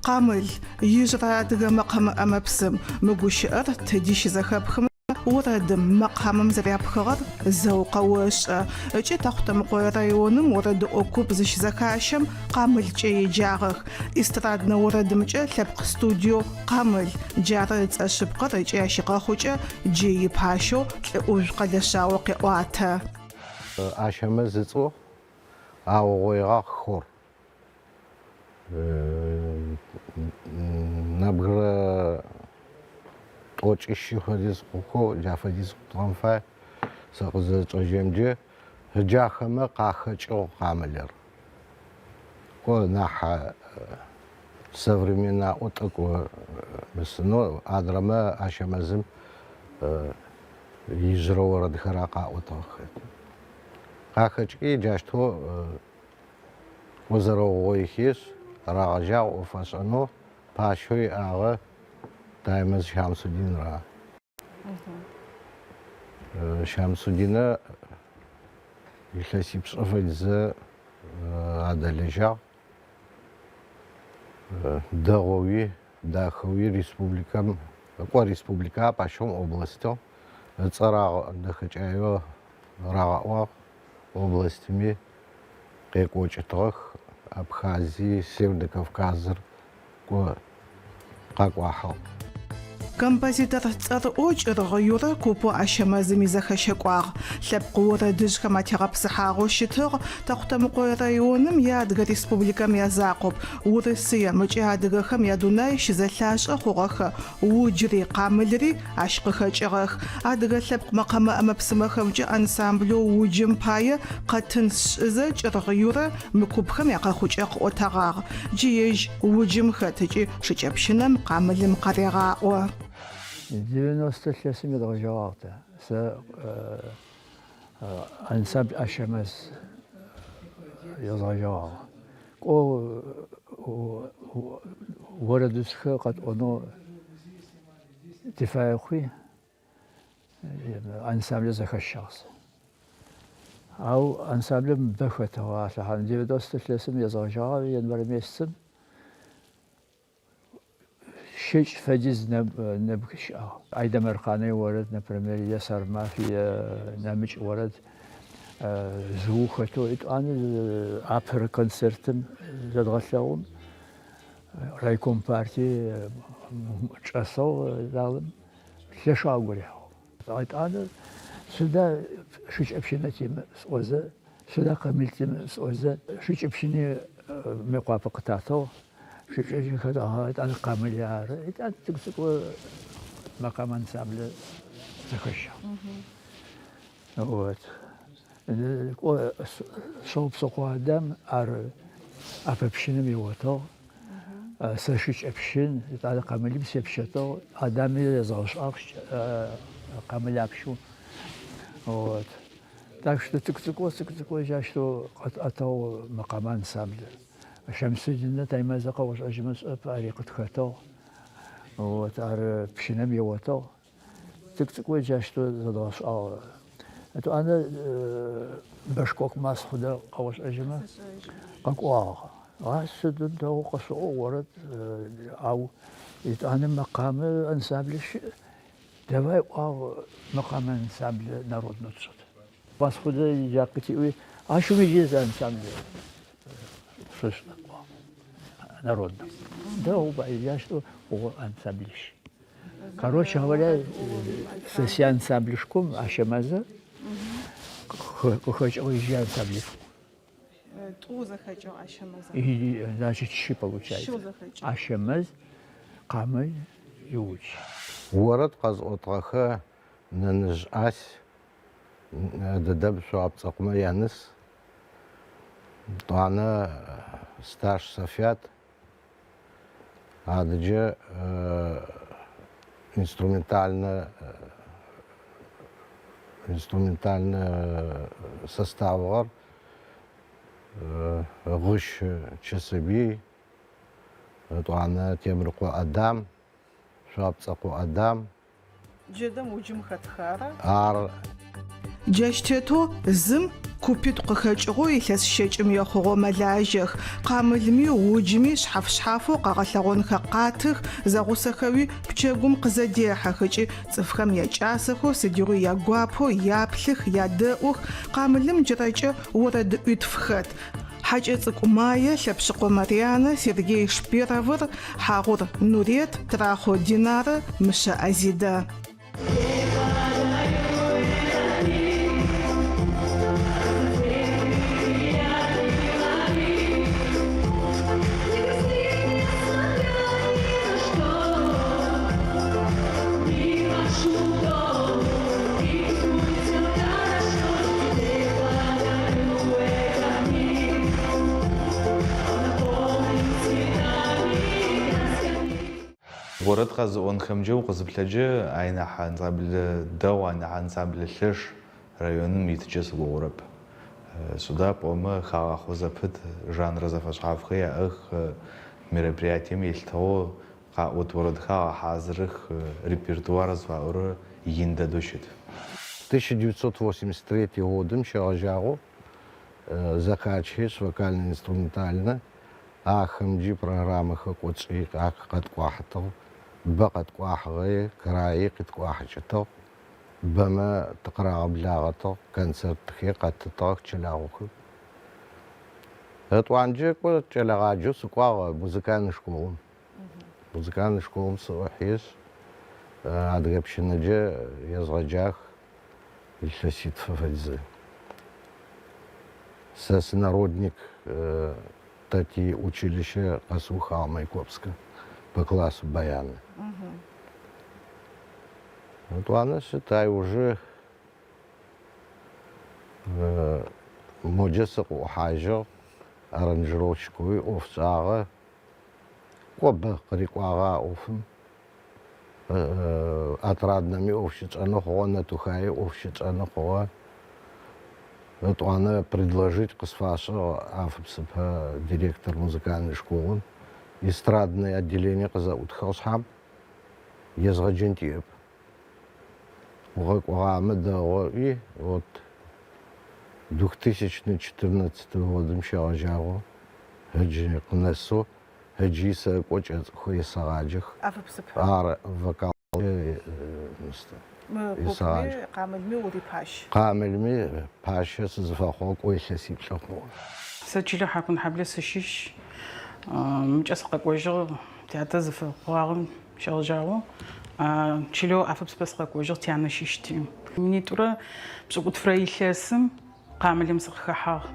Къамыл, ижъырэ адыгэ мэкъэмэ ӏэмэ-псым, мы гущыӏэр тыди щызэхэпхымэ, орэдым, мэкъамэм зэряпхыгъэр зэу къэошӏэ. Ыкӏи Тэхъутэмыкъое районым орэдыӏо куп зыщызэхащэм къамылкӏэ еджагъэх. Эстраднэ орэдымкӏэ лъэпкъ студиеу Къамыл, джары ыцӏэ шъыпкъэр ыкӏи ащ икъэхъукӏэ джы ипащэу Лӏыӏужъу Къэлэшъао къеӏуатэ. Ащэмэз ыцӏэу аугъоигъагъ хор. Нэбгырэ тӏокӏищы фэдиз хъухэу, джа фэдиз хъутыгъэн фай, сэ къызэрэчӏэжьэмкӏэ, джахэмэ къахэкӏыгъ къамылыр. Кӏо, нахь современнаӏо тӏэкӏу мысынэу, адрэмэ Ащэмэзым ижъырэ орэдхэр къаӏотыгъэх. Къахэкӏи джащтэу Къызэрэугъоихишъ, рагъэжьагъ ӏоф ашӏэнэу, пащэу иӏагъэ Таймэз Щамсудинра. Щамсудинэ илъэсипшӏэ фэдизэ адэлэжьагъ. Дэгъоуи, дахэуи республикэм, кӏо республикап, ащыгъум областыгъ, ыцӏэ дэхэкӏаеу рагъэӏуагъ. Областми къекӏокӏытыгъэх, Абхази, Северный Кавказыр кӏо къакӏуахьыгъ. Композитор цӏэрыӏоу Кӏыргъ Юрэ купэу Ащэмэзым изэхэщэкӏуагъ. Лъэпкъ орэдыжъхэм атегъэпсыхьагъэу щытыгъ, Тэхъутэмыкъое районым е Адыгэ Республикэм язакъоп, Урысыем ыкӏи адыгэхэм ядунай щызэлъашӏэ хъугъэхэ Уджри, къамылри ащ къыхэкӏыгъэх. Адыгэ лъэпкъ мэкъэмэ ӏэмэ-псымэхэмкӏэ ансамблэу Уджым пае къэтын сшӏызэ Кӏыргъ Юрэ мы купхэм якъэхъукӏэ къыӏотэгъагъ. Джы ежь Уджым хэт ыкӏи шыкӏэпщынэм къамылым къарегъаӏо. 90 илъэсым едгъэжьэгъагъ тэ. Сэ ансамбль Ащэмэз езгъэжьэгъагъ. Кӏо орэдусхэр къэтӏонэу тыфае хъуи, ансамблэ зэхэсщагъ сэ. Ау ансамблэм бэ хэтыгъ а лъэхъаным. 90 илъэсым езгъэжьэгъагъ январь месяцым. Щэкӏ фэдиз нэбгыр щыӏагъ. Айдэмыркъанэ иорэд, например, е Сэрмаф, е нэмыкӏ орэд жъыу хэтэу. Етӏуанэ апэрэ концертым зэдгъэлъэгъум райком партие чӏэсыгъ залым, лъэшэу агу рихьыгъ. Етӏанэ сыда шыкӏэпщынэ тимыӏ сӏозэ, сыда къамыл тимыӏ сӏозэ, шыкӏэпщыни Мыекъуапэ къытатыгъ. Шыкӏэпщынэ хэтыгъ, етӏанэ къамыл ары. Етӏанэ цӏыкӏу-цӏыкӏу мэкъэмэ ансамблэ зэхэсщагъ. Вот. Кӏо Шъэупсыкъо Адам ар ӏэпэпщыным еотыгъ. Сэ шыкӏэпщын, етӏанэ къамылым сепщэтыгъ. Адами езгъэшӏагъ къамылапщэу. Вот. Так что цӏыкӏу-цӏыкӏоу, цӏыкӏу-цӏыкӏоу джащтэу къэтӏэтыгъ мэкъэмэ ансамблыр. Щамсудинэ Таймэзэ къэошӏэжьымэ сшӏэп, ари къытхэтыгъ. Вот, ар пщынэм еотыгъ. Цӏыкӏу-цӏыкӏоу джащтэу зэдгъэшӏагъ. Етӏуанэ Бэшкок Масхъудэ къэошӏэжьымэ къэкӏуагъ. А сыдэу дэгъоу къэшъоӏо орэд, ау етӏанэ мэкъамэ ансамблэ щыӏ. Давай ыӏуагъ мэкъамэ ансамблэ народнэу тшӏыт. Масхъудэ джа къытиӏуи, ащыгъум иджы зы ансамблэ шъушӏ ыӏуагъ народнэу. Дэгъуба, джащтэу хъугъэ ансамблищ. Короче говоря, сэ сиансамблышхом Ащэмэзэ къыхэкӏыгъ иджы ансамблитӏу. Тӏу зэхэкӏыгъ Ащэмэз. Значит, щы получается. Щы зэхэкӏыгъ. Ащэмэз, Къамыл и Удж. Орэд къэзыӏотыгъэхэ Нэныжъ Ась, дэдэм Шъуапцӏэкъумэ яныс, етӏуанэ Сташ Софят, Адыджэ инструментальнэ инструментальнэ составыгъэр Гъыщ Чэсэбий. Етӏуанэ Темрыкъо Адам, Шъуапцӏэкъо Адам. Джыдэм уджым хэтхара? Ар. Джащ тетэу зым купитӏу къыхэкӏыгъэу илъэс щэкӏым ехъугъэу мэлажьэх. Къамылми уджми шъхьаф-шъхьафэу къэгъэлъэгъонхэр къатых, зэгъусэхэуи пчэгум къызэдехьэх ыкӏи цӏыфхэм якӏасэхэу сыдигъуи ягуапэу яплъых, ядэӏух. Къамылым джырэкӏэ орэдыӏуитф хэт. Хьакӏэцӏыкӏу Майе, Лъэпшъыкъо Марьянэ, Сергей Шперовыр, Хьагъур Нурет, Трахъо Динарэ, Мышъэ Азидэ. Орэд къэзыӏонхэмкӏэ укъызыплъэкӏэ ай нахь ансамблэ дэгъу, ай нахь ансамблэ лъэш районым итыкӏэ сыгугъурэп. Сыда пӏомэ хагъэхъо зэпыт, жанрэ зэфэшъхьафхэр яӏэх, мероприятием елъытыгъэу къаӏот орэдхэр агъэхьазырых, репертуар зыфаӏорэр ин дэдэу щыт. 1983 годым щегъэжьагъэу зэхащэшъ вокальнэ-инструментальнэ ахэмджи программэхэр кӏоцӏи къэткӏуахьытыгъ, бэ къэткӏуахьыгъи, краи къиткӏуахьыкӏытыгъ, бэмэ тыкъырагъэблагъэтыгъ, концертхи къэттытыгъэх чылагъохэм. Етӏуанджэ кӏо кӏэлэгъаджэу сыкӏуагъ музыкальнэ школым. Музыкальнэ школым сыӏухьишъ, адыгэ пщынэджэ езгъэджах илъэситф фэдизэ. Сэ сынародник, тэ тиучилище къэсыухагъ Майкопскэ по классу баяна. Етӏуанэ сыт ай уже моджэ сыкъыӏухьажьыгъ, аранжировщикэуи ӏоф сшӏагъэ. Кӏо бэ къырикӏуагъэ а ӏофым. Отраднэми ӏоф щытшӏэнэу хъугъэ, Нэтыхъуае ӏоф щытшӏэнэу хъугъэ. Етӏуанэ предложить къысфашӏыгъ Афыпсыпэ директор музыкальной школым. Эстрадное отделение къызэӏутхыгъ шъхьам, езгъэджэн тиӏэп. Укъэкӏогъамэ дэгъу ыӏуи, вот двухтысячный четырнадцатый годым щегъэжьагъэу ыджы къынэсэу ыджи сэкӏо кӏэцӏыхэу есэгъаджэх. Афыпсыпэ. Ар вокал Мы есэгъаджэх. купми къамылми урипащ. Къамылми пащэ сызыфэхъугъэ кӏо илъэсиплӏэ хъугъэ. Сэ чылэ Хьакунхьаблэ сыщыщ. Мыкӏэ сыкъэкӏожьыгъ, тятэ зыфэхъугъагъэм щегъэжьагъэу. Чылэу Афыпсыпэ сыкъэкӏожьыгъ, тянэ щыщти. Минитӏурэ пшӏыкӏутфырэ илъэсым къамылым сыкъыхэхьагъ.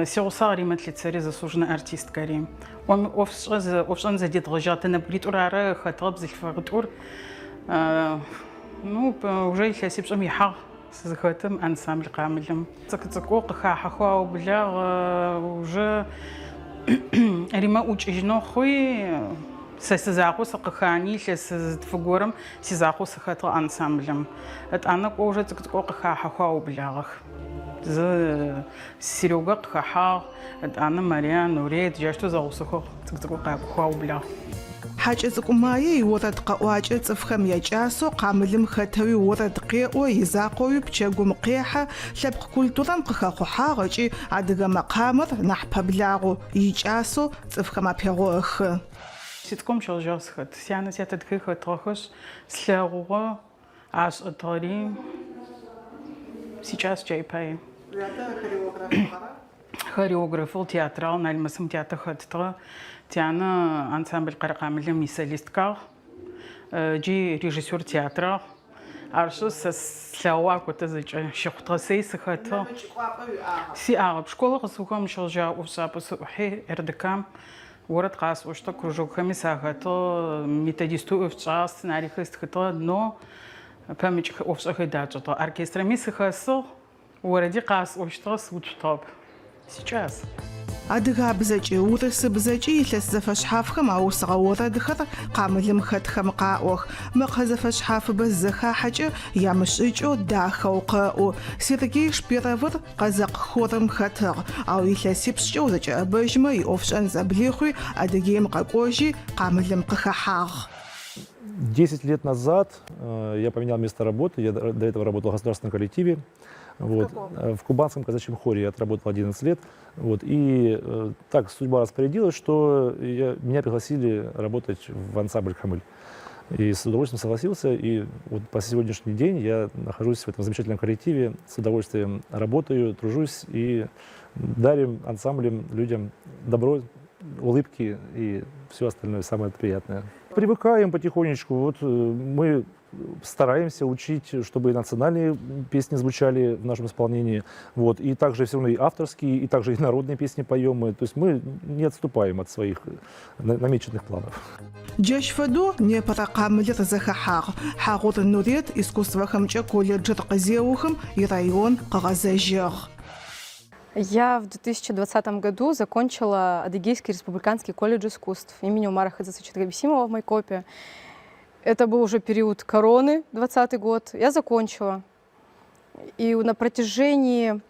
Сигъусагъ Римэ Тлицэри, заслуженнэ артисткэри. ӏофшӏэн зэдедгъэжьагъ, тэ нэбгыритӏур ары хэтыгъэ бзылъфыгъитӏур. Ну, уже илъэсипшӏым ихьагъ сызыхэтым ансамбль къамылым. Цӏыкӏу-цӏыкӏоу къыхахьэхэу аублагъ, уже Римэ ӏукӏыжьынэу хъуи, сэ сизакъоу сыкъыхани, илъэс зытфы горэм сизакъоу сыхэтыгъ ансамблым. Етӏанэ кӏоу уже цӏыкӏу-цӏыкӏоу къыхахьэхэу аублагъэх. Зы Серега къыхэхьагъ, етӏанэ Мария, Нурет, джащтэу зэгъусэхэу цӏыкӏу-цӏыкӏоу къакӏохэу аублагъ. Хьакӏэцӏыкӏу Майе иорэд къэӏуакӏэ цӏыфхэм якӏасэу, къамылым хэтэуи орэд къеӏо, изакъоуи пчэгум къехьэ, лъэпкъ культурэм къыхэхъухьагъ ыкӏи адыгэ мэкъамэр нахь пэблагъэу, икӏасэу цӏыфхэм апегъохы. Сицӏыкӏум щегъэжьагъ сыхэт. Сянэ сятэдыхэр хэтыгъэхэшъ, слъэгъугъэ, ашӏэтыгъэри сикӏас джай пае. Уятэ хореографыгъэра? Хореографыгъ, театрал, Налмэсым тятэ хэттыгъэ. Тянэ ансамбль Къэрэкъамылым исолисткагъ, джи режиссер театрагъ. Арышъ, сэ слъэгъугъ акотэ зэкӏэ щыхъутыгъэ, сэри сыхэтыгъ. Нэмыкӏ кӏуапӏэ уиӏагъэп? Сиӏагъэп. Школэ къэсыухыгъэм щегъэжьагъэ ӏофшӏапӏэ сыӏухьи, РДК-м орэд къасӏощтыгъ, кружокхэми сахэтыгъ, методистэу ӏоф сшӏагъ, сценарийхэр стхытыгъэ, но пэмыкӏ ӏофшӏэхэр датшӏэтыгъ. Оркестрэми сыхэсыгъ, Орэди къасӏощтыгъэ, сыуцутыгъэп. Сикӏас. Адыгабзэкӏи, урысыбзэкӏи илъэс зэфэшъхьафхэм аусыгъэ орэдхэр къамылым хэтхэм къаӏох. Мэкъэ зэфэшъхьафыбэ зызэхахьэкӏэ ямышӏыкӏэу дахэу къэӏу. Сергей Шперовыр къэзэкъ хорым хэтыгъ, ау илъэсипшӏкӏэ узэкӏэӏэбэжьмэ иӏофшӏэн зэблихъуи, Адыгеим къэкӏожьи, къамылым къыхэхьагъ. 10 лет назад я поменял место работы. Я до этого работал в государственном коллективе. Вот. В Кубанском казачьем хоре я отработал 11 лет. Вот. И так судьба распорядилась, что меня пригласили работать в ансамбль «Камыль». И с удовольствием согласился. И вот по сегодняшний день я нахожусь в этом замечательном коллективе, с удовольствием работаю, тружусь и дарим ансамблем людям добро, улыбки и все остальное самое приятное. Привыкаем потихонечку. Вот мы стараемся учить, чтобы и национальные песни звучали в нашем исполнении. Вот. И также все равно и авторские, и также и народные песни поем мы. То есть мы не отступаем от своих намеченных планов. Джащ фэдэу непэрэ къамылыр зэхэхьагъ. Хьагъур Нурет искусствэхэмкӏэ колледжыр къызеухым ирайон къыгъэзэжьыгъ. Я в 2020 году закончила Адыгейский республиканский колледж искусств имени Умара Хадзатовича Габисимова в Майкопе. Это был уже период короны, 20 год. Я закончила. И на протяжении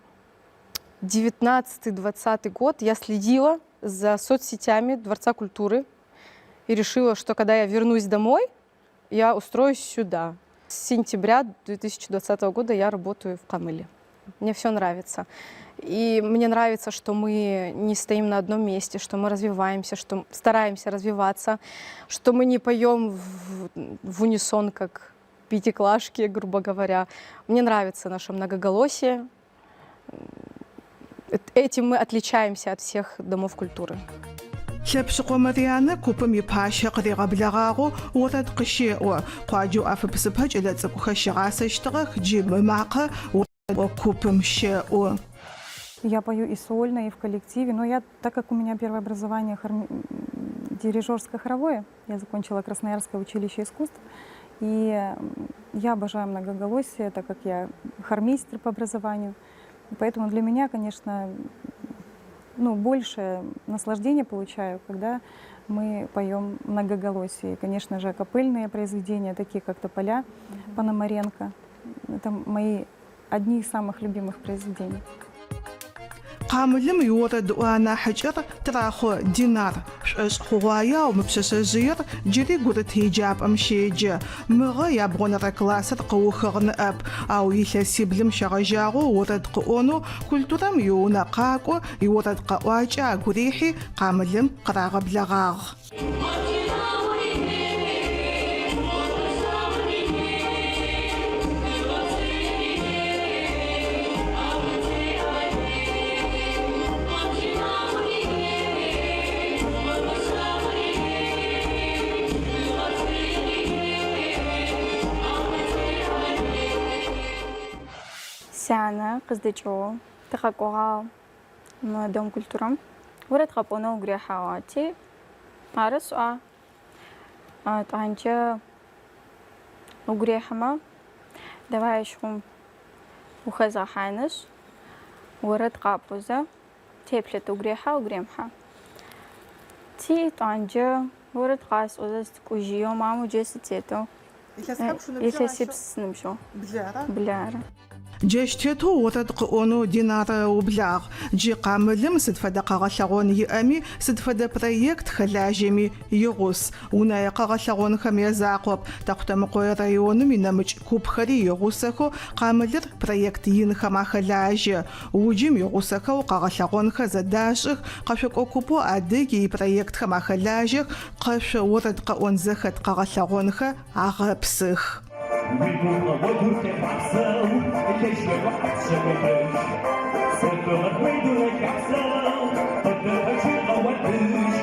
19-20 год я следила за соцсетями Дворца культуры и решила, что когда я вернусь домой, я устроюсь сюда. С сентября 2020 года я работаю в Камыле. Мне все нравится. И мне нравится, что мы не стоим на одном месте, что мы развиваемся, что стараемся развиваться, что мы не поем в унисон, как пятиклашки, грубо говоря. Мне нравится наше многоголосие. Этим мы отличаемся от всех домов культуры. Лъэпшъыкъо Марианэ купым ипащэ къыригъэблэгъагъэу орэд къыщеӏо. Къуаджэу Афыпсыпэ кӏэлэцӏыкӏухэр щигъасэщтыгъэх, джы ымакъэ орэдыӏо купым щэӏу. Я пою и сольно, и в коллективе, но я, так как у меня первое образование дирижерско-хоровое, я закончила Красноярское училище искусств, и я обожаю многоголосие, так как я хормейстер по образованию. Поэтому для меня, конечно, ну, больше наслаждения получаю, когда мы поем многоголосие. И, конечно же, акапельные произведения, такие как «Тополя» Пономаренко. Это мои одни из самых любимых произведений. Къамылым иорэдыӏо анахьыкӏэр Трахъо Динар. Шӏошӏ хъугъуае, ау мы пшъэшъэжъыер джыри гурыт еджапӏэм щеджэ. Мыгъэ ябгъонэрэ классыр къыухыгъ ныӏэп. Ау илъэсиблым щегъэжьагъэу орэд къыӏонэу культурэм иунэ къакӏо, иорэд къэӏуакӏэ агу рихьи къамылым къырагъэблэгъагъ. Сянэ къыздэкӏыгъэу тыкъэкӏогъагъ мы Дом культурэм. Орэд къэпӏонэу угу рехьагъати, ары сӏуа. Тӏанкӏэ угу рехьымэ, давай ащыгъум ухэзгъэхьанышъ, орэд къапӏозэ, теплъэт угу рехьа, угу ремыхьа. Ти тӏанкӏэ орэд къасӏозэ сыцӏыкӏужьыеу, мамэ джы сытетэу. Илъэсипшӏ сыныбжьыгъ. Блы ары. Джащ тетэу орэд къыӏонэу Динарэ ыублагъ. Джы къамылым сыд фэдэ къэгъэлъэгъон иӏэми, сыд фэдэ проект хэлажьэми игъус. Унэе къэгъэлъэгъонхэм язакъоп. Тэхъутэмыкъое районым инэмыкӏ купхэри игъусэхэу къамылыр проект инхэм ахэлажьэ. Уджым игъусэхэу къэгъэлъэгъонхэр зэдашӏых, къэшъокӏо купэу Адыги ипроектхэм ахэлажьэх, къэшъо орэд къэӏон зэхэт къэгъэлъэгъонхэр агъэпсых. Уигугъэ гъогур къехъуапсэу, лэжьэкӏо ӏэпшъэуеӏэжь. Цӏыфыгъэр уи дунай лъапсэу, къыдэхэкӏыгъэ орэдыжь.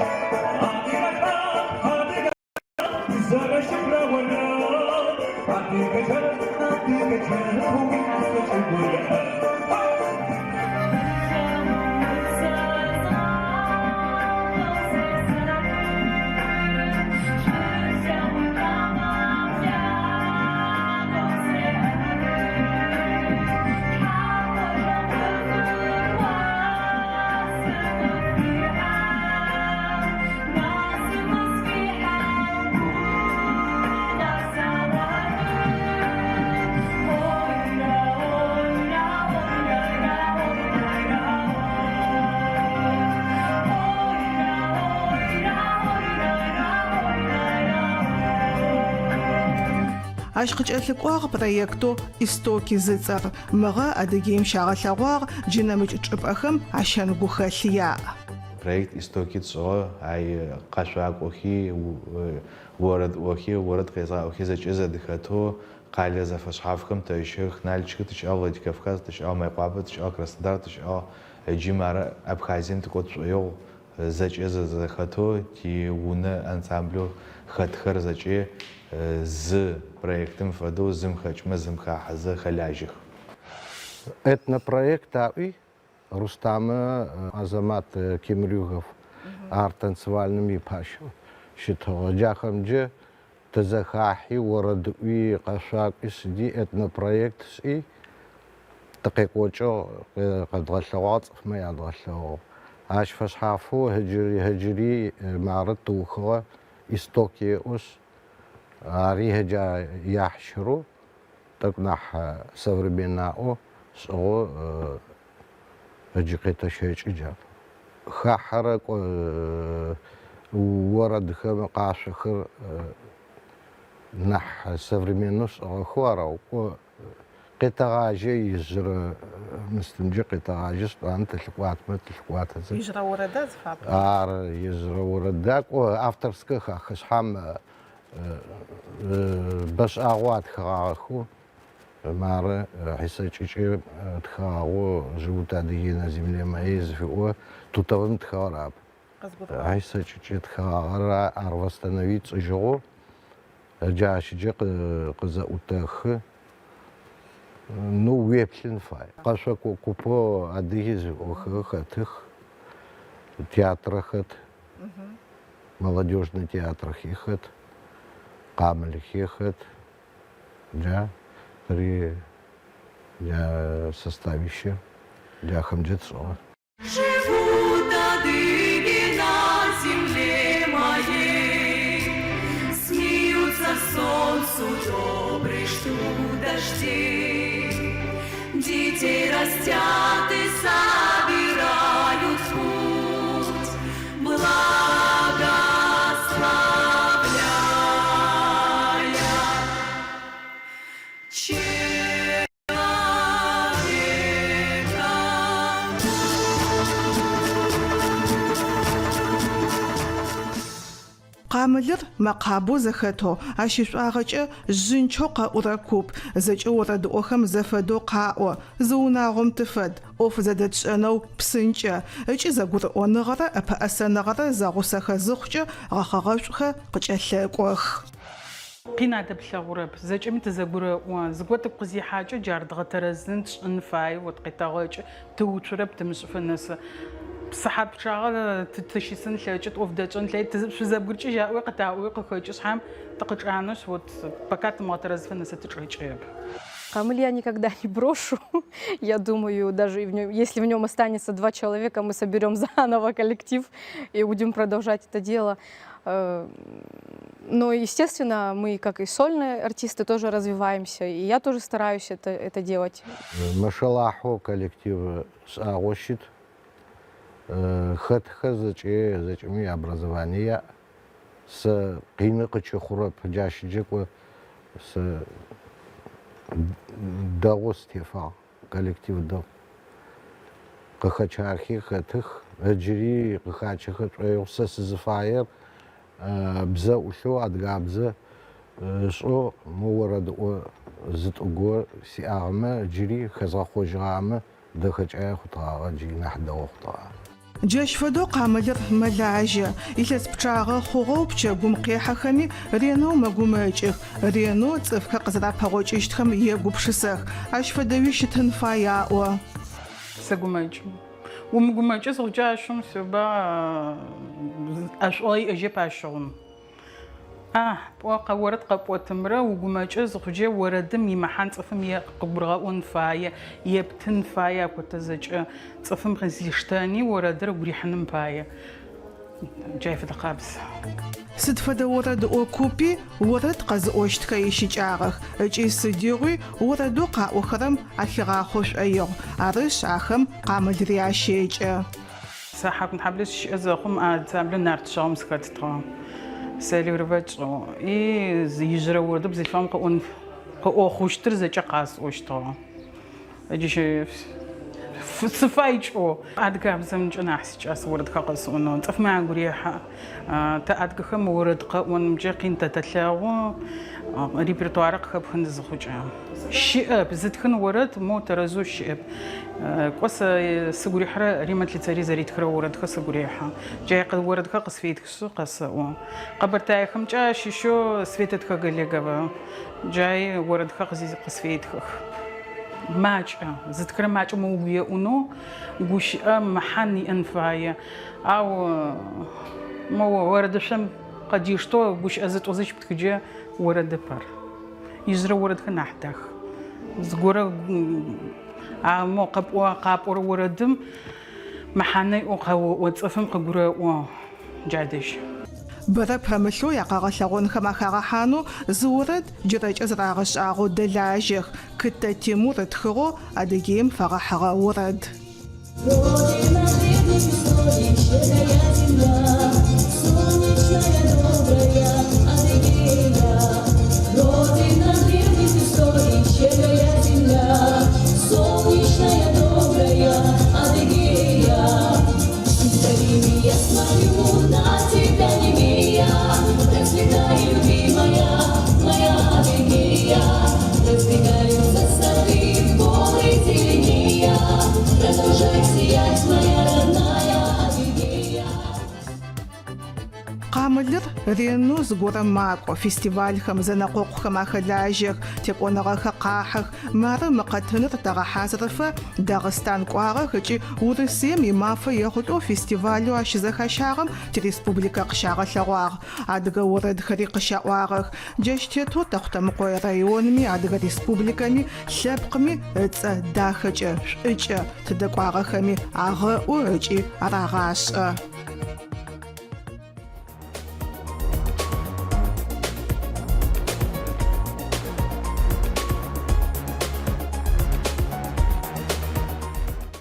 Адыгэ лъэпкъ, адыгэ зэрэщыпрэ орэд. Адыгэ джэгу, адыгэ джэгу, уиӏасэ чӏыгур еӏэ. Ащ къыкӏэлъыкӏуагъ проектэу Истоки зыцӏэр. Мыгъэ Адыгеим щагъэлъэгъуагъ, джы нэмыкӏ чӏыпӏэхэм ащэн гухэлъ яӏ. Проект Истоки тшӏыгъэ, ай къэшъуакӏохи, орэдыӏохи, орэд къезгъаӏохи зэкӏэ зэдыхэтэу къалэ зэфэшъхьафхэм тэщэх, Налчик тыщыӏагъ, Владикавказ тыщыӏагъ, Мыекъуапэ тыщыӏагъ, Краснодар тыщыӏагъ, ыджы мары Абхазием тыкӏо тшӏоигъу, Зэкӏэ зэхэтэу тиунэ ансамблэу хэтхэр зэкӏэ зы проектым фэдэу зым хэкӏмэ зым хахьэзэ хэлажьэх. Этнопроект аӏуи Рустамэ Азамат Кемрюгов ар танцевальным ипащэу щытыгъ. Джахэмджэ тызэхахьи, орэдыӏуи, къэшъуакӏуи сыди этнопроект сӏи тыкъекӏокӏыгъ, къэдгъэлъэгъуагъ, цӏыфмэ ядгъэлъэгъугъ. Ащ фэшъхьафэу ыджыри ыджыри мары тыухыгъэ Истоки ыӏошъ, ари ыджа яхьщырэу, тӏэкӏу нахь современнаӏоу шӏыгъэу ыджы къетэщэкӏы джар. Хахьэрэ орэдхэм къашъохэр нахь современнэу шӏыгъэхэу арау кӏо Къетэгъажьэ ижъырэ мыстымджэ къетэгъажьэшъ, тӏуанэ тылъыкӏуатэмэ тылъыкӏуатэзэ. Ижъырэ орэда зыфапӏорэр? Ары, ижъырэ орэда, кӏо авторскэ хахы шъхьам бэшӏагъэу атхыгъагъэхэу, мары Хьисэ Кӏыкӏи тхыгъагъэу Живут адыги на земле моей зыфиӏо Тутовым тхыгъэр ап. Хьисэ Кӏыкӏи тхыгъагъэр ар восстановить тшӏыжьыгъэу Джа ащыджэ къызэӏутэхы, ну уеплъын фай. Къэшъокӏо купэу Адыги зыфиӏохэр хэтых, театрэ хэт, молодежный театрэхи хэт, къамылхи хэт, джа тэри джа составище джахэмджэ тшӏыгъэ. Живут адыги на земле моей, Смеются солнцу добрый, ждут дождей. Детей растят и собирают в путь, Благословляя Къамылыр мэкъабэу зэхэтэу, ащ ишӏуагъэкӏэ жъынчэу къэӏурэ куп, зэкӏэ орэдыӏохэм зэфэдэу къаӏо, зы унагъом тыфэд, ӏоф зэдэтшӏэнэу псынкӏэ, ыкӏи зэгурыӏоныгъэрэ ӏэпэӏэсэныгъэрэ зэгъусэхэ зыхъукӏэ гъэхъэгъэшӏухэр къыкӏэлъэкӏох. Къин адэплъэгъурэп, зэкӏэми тызэгурэӏо. Зыгор тыгу къызихьакӏэ, джар дгъэтэрэзын, тшӏын фае, вот къетэгъэкӏы, тыуцурэп, тымышӏыфэ нэсы. Сыхьат пчъагъэ тыщысын лъэкӏы, ӏоф дэтшӏэн лъэкӏы, шъузэбгырыкӏыжь аӏуи къытаӏуи къыхэкӏы шъхьам, тыкъычӏанэшъ, вот пока тымыгъэтэрэзыфэ нэсы тычӏэкӏырэп. Къамыл я никогда не брошу. Я думаю, даже и в нем, если в нем останется два человека, мы соберем заново коллектив и будем продолжать это дело. Но, естественно, мы, как и сольные артисты, тоже развиваемся, и я тоже стараюсь это, это делать. Мэшэлахьэу коллектив шӏагъоу щыт. Хэтхэр зэкӏэ зэкӏэми образование яӏ. Сэ къины къычыхъурэп, джащыджэ кӏо сэ дэгъоу сытефагъ. Коллектив дэгъу. Къыхэчахи хэтых, ыджыри къыхачэхэ шӏоигъу. Сэ сызыфаер бзэ ӏулъэу, адыгабзэ ышӏэу мо орэдыӏо зытӏу гор сиӏагъэмэ, ыджыри хэзгъэхъожьыгъамэ, дэхэкӏае хъутыгъагъэ, джыри нахь дэгъу хъутыгъагъэ. Джащ фэдэу къамылыр мэлажьэ. Илъэс пчъагъэ хъугъэу пчэгум къехьэхэми ренэу мэгумэкӏых, ренэу цӏыфхэр къызэрапэгъокӏыщтхэм егупшысэх. Ащ фэдэуи щытын фай аӏо. Сэгумэкӏы. Умыгумэкӏы зыхъукӏэ ащыгъум сюба ӏэшӏугъэ иӏэжьэп ащыгъум. А, пӏо, орэд къэпӏотымрэ угумэкӏы зыхъуджэ орэдым имэхьан цӏыфым е къыгурыгъэӏон фае, ептын фае акотэ зэкӏэ цӏыфым къызиштэни орэдыр ыгу рихьыным пае. Джай фэдэ къабз. Сыд фэдэ орэдыӏо купи орэд къэзыӏощтхэр ищыкӏагъэх ыкӏи сыдигъуи орэдэу къаӏохэрэм ахигъахъо шӏоигъу, арышъ, ахэм къамылри ащекӏэ. Сэ Хьакъунхьаблэ сыщыӏэ зэхъум ансамблэу Нарт шъаом сыхэтытыгъ. Солировать сшӏэу. И ижъырэ орэдэу бзылъфыгъэм къыӏон Къыӏо хъущтыр зэкӏэ къасӏощтыгъэ. Джы сыфай кӏэу. Адыгабзэмкӏэ нахь сикӏас орэдхэр къэсӏонэу. Цӏыфмэ агу рехьы. Тэ адыгэхэм орэд къэӏонымкӏэ къин тэ тэлъэгъу, репертуарыр къыхэпхын зыхъукӏэ. Щыӏэп, зытхын орэд моу тэрэзэу щыӏэп. Кӏо сэ сыгу рихьырэ Риммэ Тлыцэри зэритхырэ орэдхэр сыгу рехьы. Джай орэдхэр къысфетхышъ къэсэӏо. Къэбэртаехэмкӏэ ащыщэу Света Тхагалегова. Джай орэдхэр къысфетхых. Макӏэ, зытхырэ макӏэм угу еӏунэу гущыӏэ мэхьан иӏэн фае. Ау мо орэдышъом къыдиштэу гущыӏэ зытӏу-зыщ птхыджэ орэдэп ар. Ижъырэ орэдхэр нахь дах. Зыгорэ а мо къэпӏо къапӏорэ орэдым мэхьанэ иӏэу къэоӏо, цӏыфым къыгурэӏо джа дэжь. Бэрэ пэмылъэу якъэгъэлъэгъонхэм ахагъэхьанэу зы орэд джырэкӏэ зэрагъэшӏагъэу дэлажьэх, Кытэ Тимур ытхыгъэу Адыгеим фэгъэхьыгъэ орэд. Родина древних историй, щедрая земля, Солнечная, добрая Адыгея. Родина древних историй, щедрая земля, Солнечная, добрая Адыгея. Издали я смотрю на тебя, немея, Процветай, любимая, моя Адыгея. Раздвигаются сады, горы зеленея, Продолжай сиять, моя родная Адыгея. Къамылыр ренэу зыгорэм макӏо, фестивальхэм, зэнэкъокъухэм ахэлажьэх, текӏоныгъэхэр къахьых. Мары мы къэтыныр тэгъэхьазырыфэ Дагъыстан кӏуагъэх ыкӏи Урысыем и Мафэ ехъулӏэу фестивалэу ащызэхащагъэм тиреспубликэ къыщагъэлъэгъуагъ. Адыгэ орэдхэри къыщаӏуагъэх. Джащ тетэу Тэхъутэмыкъое районми, Адыгэ Республикэми, лъэпкъми ыцӏэ дахэкӏэ, шӏукӏэ тыдэ кӏуагъэхэми агъэӏу ыкӏи арагъашӏэ.